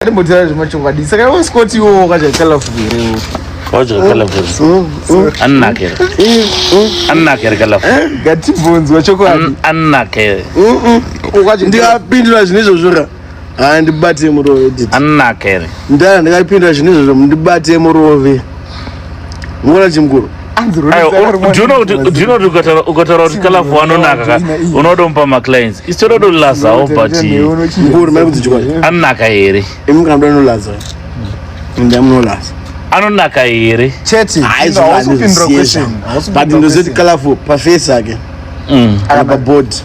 Ngatimbotaura zvemachokwadi. Saka iwe Scott iwowo wakadya colorful here iwe? Wadya colorful. Anonaka here? Anonaka here colorful? Ngatibvunzwa chokwadi. Anonaka here? Wakadya Ndikapindura zvinhu izvozvo ka, haa, ndibate murove didi. Anonaka here? Ndara ndikapindura zvinhu izvozvo, ndibate murove. Muona chimukuru. Anzi Aiwa, Rolex akarumwa do you know kuti nembwa. do you know kuti ukataura kuti colorful anonaka ka, unodomupa maclients. Isitorodolazawo, but Mukuru, mai kudzi chokwadi. Anonaka here? Imi kana muda nolaza, ndamunolaza. Anonaka here? Chete. Hayi, Hausi kupindura question. Hausi but kupindura ndozoti question. colorful paface ake kana pabody,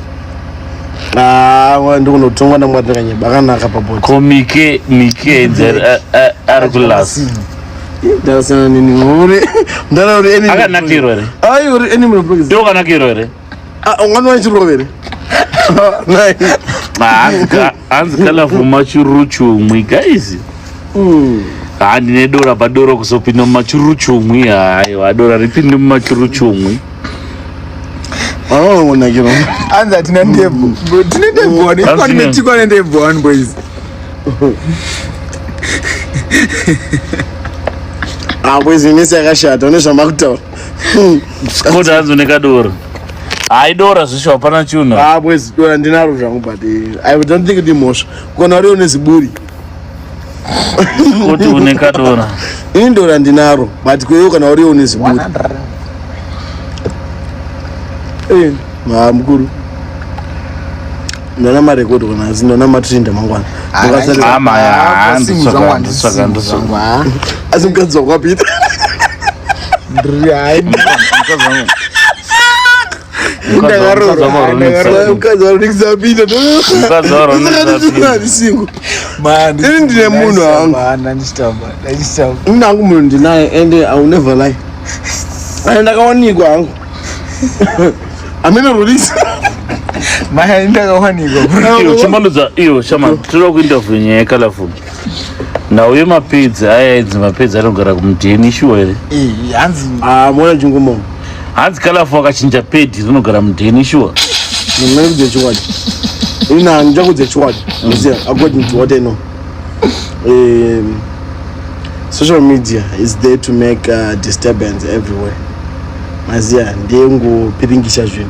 ndikunotongwa namwari ndakanyeba, akanaka pabody. Ko Mike, Mike ari kulasa. Ndakasiyana nini uri ndara uri enemy. Akanakirwa here? Ai, uri enemy of progress. Ndiwo akanakirwa here? Ah, unganwa chirovere. Nai. Hanzi colorful machuruchumwi, guys. Ha, ndine dora padoro kuzopinda mumachuruchumwi. Haiwa, dora ripinde mumachuruchumwi. Vanongonakirwa. Anzi hatina ndebvu. Tine ndebvu wani. Hanzi Kwani metikwa nendebvu wani, boys. Ah, boys, mese yakashata une zvamakutaura. Scott hanzi une kadora. Hai, dora zvisho hapana chunhu. Ah, boys, dora ndinaro zvangu, but I don't think ndi mhosva kona uri une ziburi. Scott une kadora. Ini dora ndinaro, but kweyo kana uri une ziburi. Eh, ma mukuru, ndona marekodhi kana asi ndona matrinda mangwana. Mukasati- Ama ya, Ah, nditsvaka, zvangu nditsvaka, handisimu nditsvaka. zvangu, ah. Asi mukadzi wako apita. Ndiri hai. Mukadzi wangu. Ndakaroorwa, Mukadzi wangu ndakaroorwa. Mukadzi wako ndikisapinda. Mukadzi wako ndikisapinda. Ndisingo. Man, Ini ndine munhu hangu. Ndanditamba, ndachitamba. Ini hangu munhu ndinaye and I will never lie. Ane ndakawanikwa hangu. Amene release. Maya, ndakawanikwa, bro. Iyo chimbaludza iyo shama, tinoda kuinterview nyaya yecolorful. Nhau yemapedzi aya, idzi mapedzi anogara kumudheni, shuwa here? Eh, hanzi Ah, mona chingumo. Hanzi colorful akachinja pedi rinogara mudheni, shuwa? Ndimene kudze chokwadi. Ini handichakudze chokwadi. Uziya, according to what I know. Social media is there to make disturbance everywhere. Maziya ndiye ngopiringisha zvinhu.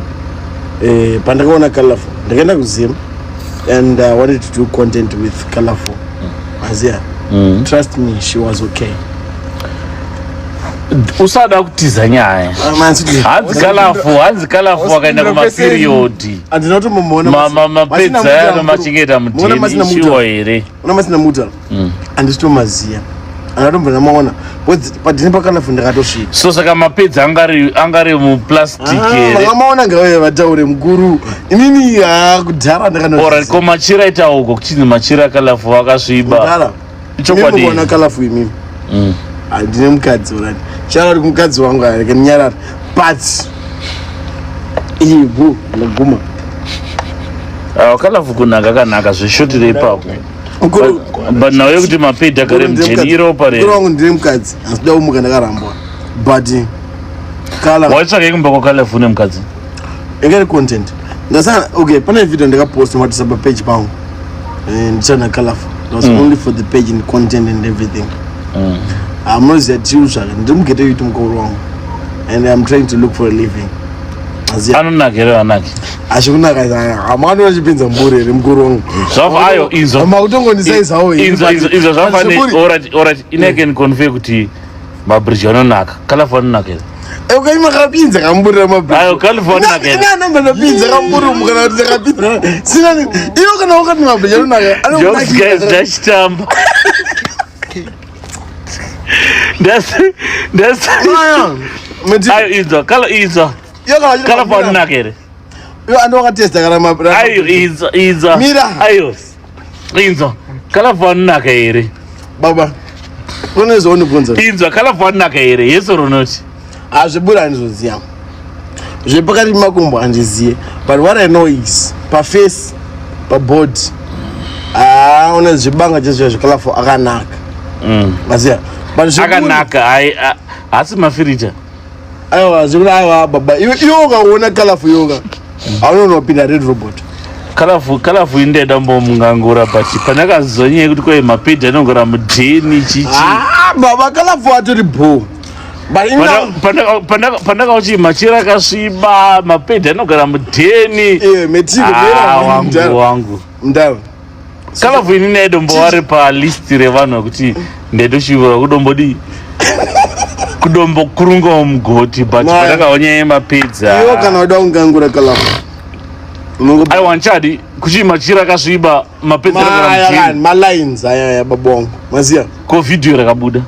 Pandakaona colorful, ndakaenda kuZim and I wanted to do content with colorful. Maziya. Trust me, she was okay. Usada kutiza nyaya. Ah, man, Hanzi colorful akaenda kumaperiod. Handina kutombomuona. Mapedzi aya anomachengeta mudheni, shuwa here? Una masina muta, handisitomaziya, andatombva ndamaona padhini pacolorful ndakatosvika. So saka mapedzi angari muplastic here? Vakamaona ngavave vataure, mukuru. Inini ha, kudhara. Ora ko machira ita uko kuchinzi machira colorful akasviba. Ndakanoona. Chokwadi. Colorful imimi, handine mukadzi urani charari kumukadzi wangu areke ndinyarara, but ibu ndaguma. Colorful kunaka akanaka zveshotire ipapo. Mukuru, But nhau yekuti mapedzi agare mudheni iropa mukuru rere? wangu, ndine mukadzi, handida kumuka ndakarambwa, but kala Waitsvakei kumba kwacolorful nemukadzi? Ingari content ndasana. Okay, pane video ndakaposta matisa papage pangu. Ndichana colorful. It was only for the page and content and everything. Amunoziva tiri kutsvaka, ndiri mughetto youth, mukuru wangu, and I'm trying to look for a living. Aziya. Anonaka here vanaki? Achikunaka hamano vachipinza mburi here, mukuru wangu? Zvavo ayo inzo. Makutongondisaizao. Inzo zvafane. Alright, ine I can confirm kuti mabridge anonaka. Colorful anonaka here? Ukai makapinza kamburira. Ayo, colorful anonaka here? Mabridge ndapinza kamburi kana kuti ndakapinza sina iyo kana wakati mabridge anonaka. Jokes, guys, ndachitamba. Ndasi ayo inzwa kala inzwa colorful anonaka here? Iyo andi wakatesta kana mabridge? Ayo, inzwa, inzwa. Mira. Ayo, inzwa, colorful anonaka here? Baba, unozoonibvunza. Inzwa, colorful anonaka here, yes or not? Hazviburi, handizoziva zvepakati pemakumbo, handiziye, but what I know is paface, pabody, haa, une zvibanga chezviya zvecolorful akanaka. Maziya, but Akanaka hai, hasi mafirita. Aiwa, zvekuti aiwa baba, iwe ukaona colorful yoga, haunonopinda red robot. Colorful, Colorful indeda mbomungangura, but pandakazwa nyaya yekuti kwai mapedhi anogara mudheni chichi. Ah, baba, Colorful atori bho, but ina Pandakauchi machira akasviba, mapedhi anogara mudheni. Eh, metiko. Ah, wangu, wangu. Mndaro. Colorful inini aidombo vari palist revanhu vekuti ndaitoshuvira kudombodi kudombokurungawo mugoti, but pandakaona nyaya yemapedzi. Iwo kana wada kungangura Colorful, Aiwa, nchadi kuchi machira akasviba, mapedzi anogara mudheni. Malines aya ya baba wangu, maziya. Ko vhidhiyo rakabuda?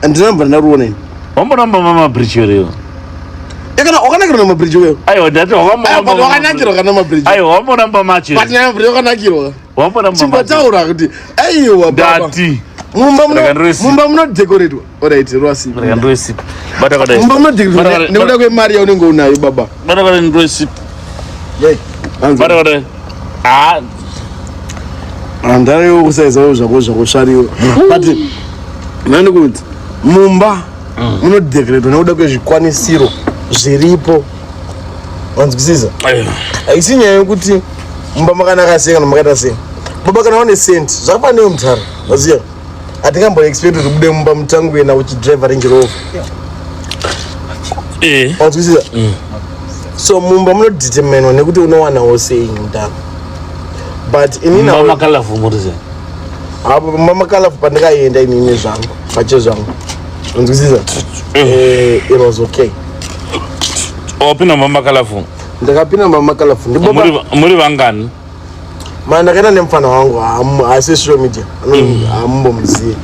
Andinambva ndaruona ini. Wamboramba mamabridge irewo? Kana wakanakirwa namabridge wewe. Aiwa, ndati But wakanakirwa kana mabridge. Aiwa, wamboramba macho. But namabridge wakanakirwa. Wamboramba macho. Chimbotaura kuti aiwa baba. Ndati Mumba muno Raka. Mumba munodecoratwa. Alright, rwasi. Raka ndoresipi, bata kadai. Mumba munodecoratwa nekuda kwemari yaunenge unayo, baba. Bata kadai, ndoresipi. Bata kadai, ah. Handariwo kusaizawo zvako zvakosvariwa, but nani kuti mumba munodecoratwa nekuda kwezvikwanisiro zviripo, wanzwisisa? Haisi nyaya yekuti mumba makanaka sei kana makaita sei, baba. Kana une senti, zvakafanira mutara, waziva, hatingamboexpect kuti ubude mumba mutangwena uchidrive Range Rover. Wanzwisisa? So mumba munodeterminwa nekuti unowanawo sei, mutara, but inini Mumba maColorful muri sei? Apo mumba maColorful pandakaenda inini zvangu, pache zvangu, wanzwisisa? It was okay. Wapinda mumba maColorful? Ndakapinda mumba maColorful ndibaba. Muri vangani? Ma ndakaenda nemufana wangu, haasi social media, hamumbomuzivi,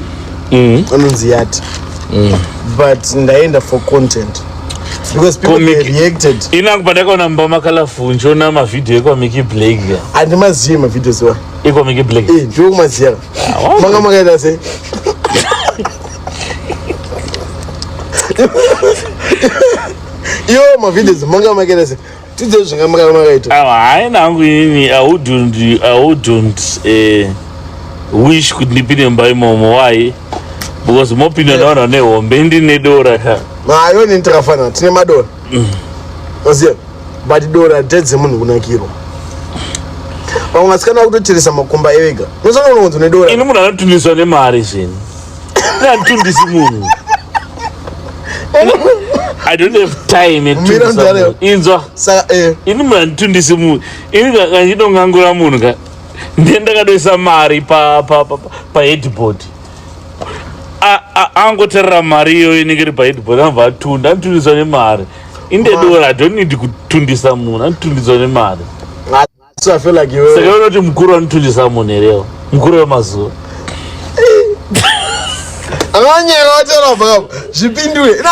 anonzi Yati, but ndaenda for content because people, they reacted. Inangu pandakaona mumba maColorful, nchiona mavhidhiyo ekwaMickey Blake. Handimazivi mavideos wa. EkwaMickey Blake. Eh, ndiwo kumaziva. Manga makaita sei iwo mavideos? Manga makaita sei? Tidze zvanga maka makaita. Aiwa, haina hangu inini. I wouldn't wish kuti ndipinde mumba imomo. Why? Because mopinda navanhu vane hombe, ndine dora ka. Mayo nini takafanana, tine madora, maziva, but dora ndedzemunhu kunakirwa. Vamwe vasikana vakutocheresa makumba evega, unosana unonzi une dora. Ini munhu anotundiswa nemari zvinhu, anotundisi munhu. I don't have time Mira yekutundisa mudhara. munhu. Inzwa. Saka Ini munhu anditundisi munhu. Ini kandidongangura munhu ka, ndiye ndakadoisa mari paheadboard. Angotarira mari iyoyo inenge iri paheadboard, anobva atunda. Anotundiswa nemari. Indedora, I don't need kutundisa munhu, anotundiswa nemari. So I feel like iwe Saka unoti mukuru anotundisa munhu herewo, mukuru wemazuva? Akanyeka wataura pakapo, zvipindure. Ina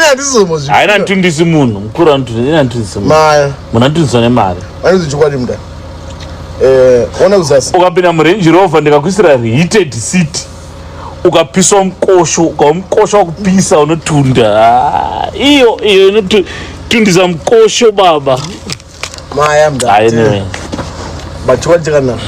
handizombo. Haina nditundisi munhu mukuru anotundisa, ina nditundisi munhu. Maya. Munhu anotundiswa nemari. Vanonzi chokwadi muda, ona kuzasi. Ukapinda muRange Rover, ndikakuisira heated seat, ukapiswa mukosho, ukava mukosho wakupisa, unotunda. Ah, iyo iyo inotundisa mukosho, baba. Maya muda. Anyway. But chokwadi chakanaka.